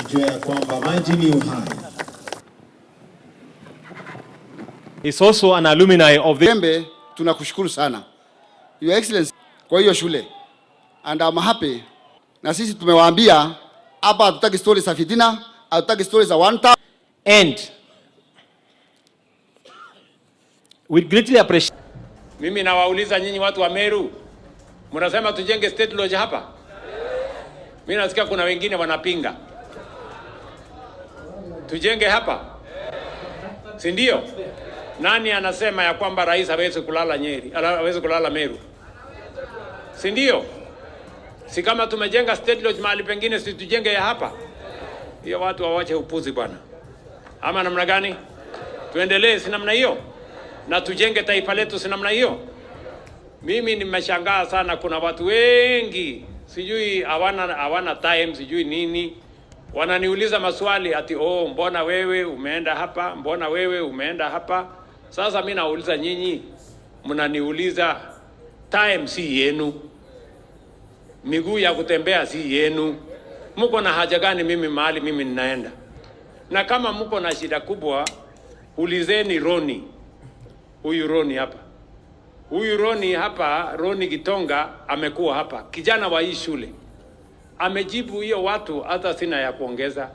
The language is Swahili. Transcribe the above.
Tukijua ya kwamba maji ni uhai. Is also an alumni of the Embe, tunakushukuru sana, Your Excellency, kwa hiyo shule, and I'm happy. Na sisi tumewaambia hapa hatutaki stories za fitina, hatutaki stories za one time. And we greatly appreciate Mimi nawauliza nyinyi watu wa Meru, mnasema tujenge state lodge hapa? Mimi nasikia kuna wengine wanapinga. Tujenge hapa, si ndio? Nani anasema ya kwamba rais hawezi kulala Nyeri, hawezi kulala Meru, si ndio? Si kama tumejenga state lodge mahali pengine, si tujenge ya hapa? Hiyo watu wawache upuzi bwana, ama namna gani? Tuendelee, si namna hiyo? Na tujenge taifa letu, si namna hiyo? Mimi nimeshangaa sana, kuna watu wengi sijui hawana time, sijui nini, wananiuliza maswali ati, "Oh, mbona wewe umeenda hapa? Mbona wewe umeenda hapa?" Sasa mi nauliza nyinyi, mnaniuliza, time si yenu, miguu ya kutembea si yenu, mko na haja gani mimi mahali mimi ninaenda? Na kama mko na shida kubwa, ulizeni Roni, huyu Roni hapa. Huyu Roni hapa, Roni Gitonga, amekuwa hapa, kijana wa hii shule, amejibu hiyo watu, hata sina ya kuongeza.